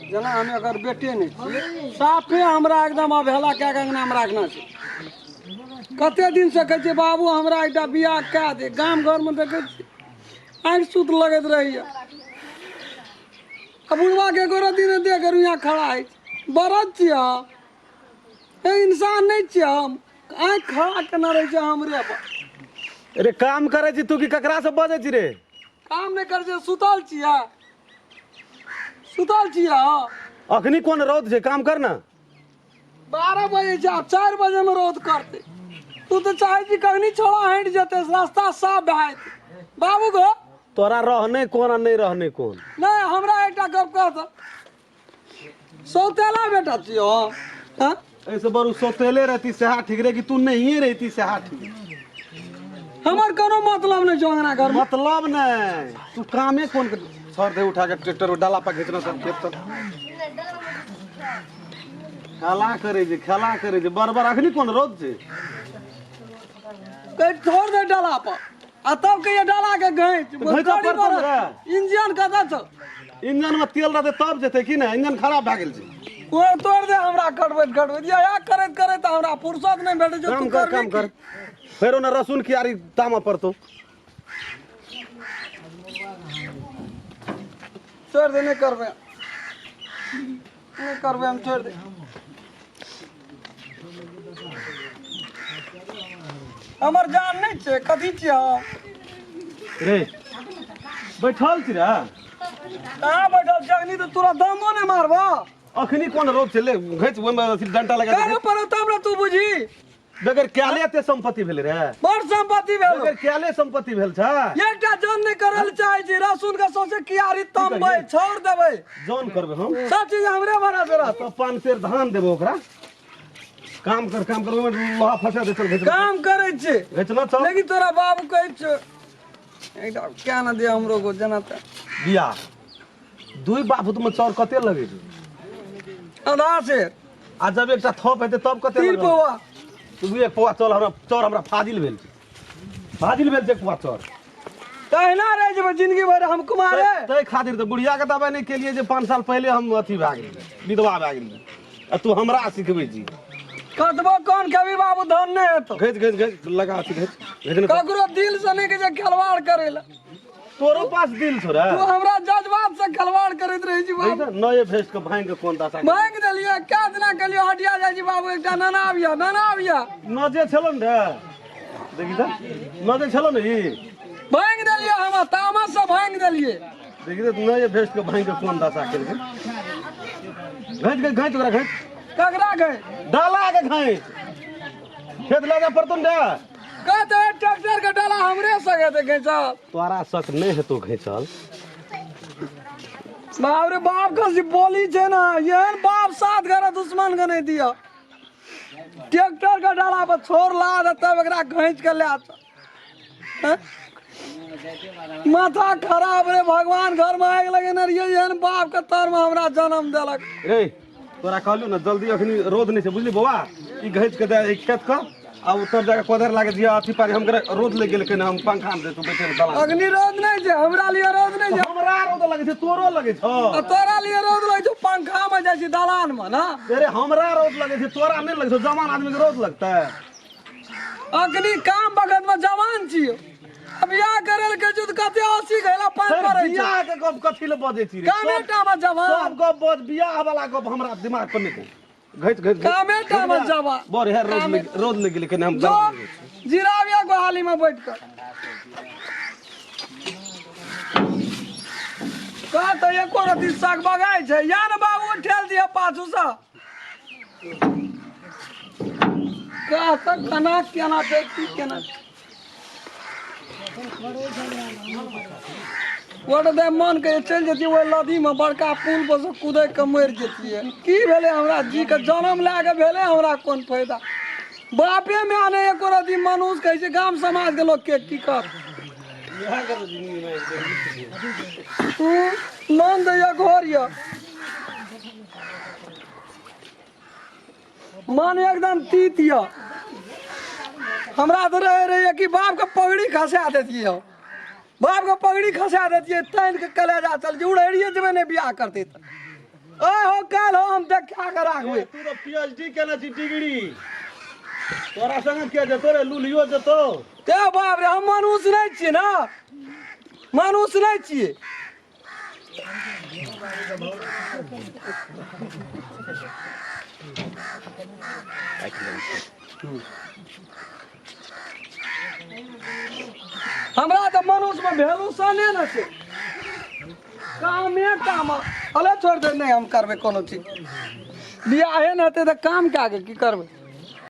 जेना हम एकर बेटे नहि छियै, साफे हमरा एकदम अवहेला कए कऽ अङ्गनामे राखने छै। कते दिनसँ कहै छियै बाबू हमरा एकटा बियाह कए दे, गाम घरमे देखै छियै आँखि सुत लगैत रहैए। आ बुढ़बाके एको रत्ती नहि देख रुइयाँ खड़ा अछि। बरद छियै अहाँ, ए इंसान नहि छियै हम, आँखि खड़ा केने रहै छै हमरे पर। अरे काम करै छी तू कि ककरा से बजै छी रे? काम नहि करै छियै, सुतल छियै, सुतल छियै अहाँ। अखनी कोन रौद छै, काम कर ना। 12 बजे छै, आब 4 बजे में रौद करतै। तू तऽ चाहै छी कखनी छोड़ा हटि जेतै, रास्ता साफ भए जेतै। बाबू गो तोरा रहने कोन आ नहि रहने कोन? नहि, हमरा एकटा गप कह तऽ, सौतेला बेटा छियौ हम? एहिसँ बरू सौतेले रहती सएह ठीक रहे कि तू नहिए रहती सएह ठीक। हमर कोनो मतलब नहि छौ अंगना घर। मतलब नहि, तू कामे कोन छड़ दे उठा के ट्रैक्टर डाला पर घिचना सब खेत सब खेला करे छै, खेला करे छै बरबर। अखनी कोन रौद छै? कहि छोड़ दे डाला पर आ तब कहिए डाला के घैच। घैच पड़तौ ने। इंजन कतऽ छौ? इंजन में तेल रहतै तब जेतै कि नहि, इंजन खराब भए गेल छै। कोड़ तोड़ दे हमरा कटबैत कटबैत, इएह करैत करैत हमरा फुर्सत नहि भेटै छै। काम कर, काम कर। फेर ओने रसून कियारी तामा पड़तौ। छोड़ दे, नहि करबै, नहि करबै हम, छोड़ दे। हमर जान नहि छै? कथी छियै हम? रे बैठल छी रे? कहाँ बैठल छी? अखनी तऽ तोरा दमो नहि मारबो। अखनी कोन रोग छै? ले घैच, ओहिमे अथी डंटा लगा करे पड़ो तब ने तू बुझी। बगैर क्याले एते संपत्ति भेलै रे? बड़ संपत्ति भेल। बगैर क्याले संपत्ति भेल छै। एकटा जन नहि करल चाहै छी, रसून के सौंसे कियारी तमबै, छोड़ देबै। जन करबै हम? सब चीज हमरे भरोसे रहत। तो 5 सेर धान देबो ओकरा। काम कर, काम कर, ओहिमे लोहा फंसा दे, चल घिच। काम करै छी। घिचना चल। लेकिन तोरा बाबू कहै छौ एकटा क्या ना दे हमरो को जना त बियाह दुई बाप में चाउर कते लगे छै? आधा सेर। आ जब एकटा थप हेतै तब कते? 3 पौआ। तू 1 पौआ चल, हमरा चाउर हमरा फाजिल भेल छै, फाजिल भेल छै 1 पौआ चाउर। तहिना रहि जेबै जिंदगी भरि हम कुमारे। ताहि खातिर तऽ बुढ़िया के दबाइ नहि केलियै जे 5 साल पहिले हम अथी भए गेलियै, विधवा भए गेलियै, आ तू हमरा सिखबै छी। कतबो कोन कवि बाबू धन नहि हेतौ। घिच घिच घिच लगा अथी घिच घिच। ककरो दिल से नहि के खिलवाड़ करे ला। तोरो पास दिल छौ रे? तू हमरा जज्बात से खिलवाड़ करैत रहै छी बाबू। नये भेस्ट के भांग के कोन दशा भांग देलियै। कै दिना कहलियै हटिया जाइ छी बाबू, एकटा नाना आबिया, नाना आबिया। नजे छलो ने रे, देखी तऽ नजे छलो ने ई भांग देलियै, हम तामस से भांग देलियै। देखी तऽ नये भेस्ट के भांग के कोन दशा केलकै। घैच घैच घैच ओकरा घैच। ककरा घैच? डाला के घैच, खेत लऽ जा पड़तौ ने रे। कहते ट्रैक्टर के डाला हमरे सगे ते घैचल। तोरा शक नहि हेतौ घैचल। बाप रे बाप, कसी बोली छै ने, एहन बाप सात घर दुश्मन के नहीं दिया। ट्रैक्टर के डाला पर छोड़ ला दे तब एकरा घैच के ले चल। माथा खराब रे भगवान, घर में आगि लगेने रहियै, एहन बाप के तर में हमरा जन्म देलक। रे तोरा कहलियौ ने जल्दी, अखनी रौद नहि छै, बुझली बौआ? ई घैच के दे खेत के आ तब जाके कोदारि लागे दिया अथी पारी। हम रौद लागि गेलै कने, हम पंखा मे दैतो बैठे दलान। अग्नि रौद नहि छै, हमरा लिए रौद नहि छै। हमरा रौद लगै छै, तोरो लगै छौ। आ तोरा लिए रौद लगै छौ, पंखा मे जाइ छी दलान मे ना। अरे हमरा रौद लगै छै, तोरा नहि लगै छौ। जवान आदमी के रौद लगतै? अग्नि काम बगत मे जवान छियो, अब बियाह करे लए कहै छौ तऽ कते 80 घैला पानि पड़ै छै। बियाह के गप कथी ले बजै छी रे? कामे टा मे जवान। सब गप बज, बियाह वाला गप हमरा दिमाग पर नहि। घैच घैच कामे टा मे जवान। बड़ हे रौद लग, रौद लग गेलै कने, हम जो जिराबिया गोहाली में बैठ कर कह तऽ एको रति साग बगाइ छै या ने बाबू, ठेल दिअ पाछू से। कह तऽ केना केना छै, की केना वोट दे मन के चलि जैतियै ओहि नदीमे बड़का पुल पर से कुदै के मरि जैतियै। की भेलै हमरा जी के जन्म लए के भेलै हमरा कोन फायदा? बापे माय नहि एको रति मनुष्य कहै छै, गाम समाज के लोक के की कर मन दैया घर यऽ, मन एकदम तीत यऽ हमरा। तऽ रहे रहियै कि बापके पगड़ी खसा देतियै। बाप के पगड़ी खसा देतियै तानि के कलेजा चल जे उड़ैरिये जेबै नहि बियाह करतै तऽ ओए हो काल्हि हो हम देखा के राखबै। तू तऽ पीएचडी केने छी डिग्री, तोरा संगे के जेतो रे? लुलियो जेतो। ते बाप रे, हम मनुष्य नहि छियै ने, मनुष्य नहि छियै। हमरा तऽ मनुष्यमे वैल्यू सने ने छै। कामे काम अले छोड़ दे, नहि हम करबै कोनो चीज। बियाहे नहि हेतै तऽ काम कए कऽ की करबै?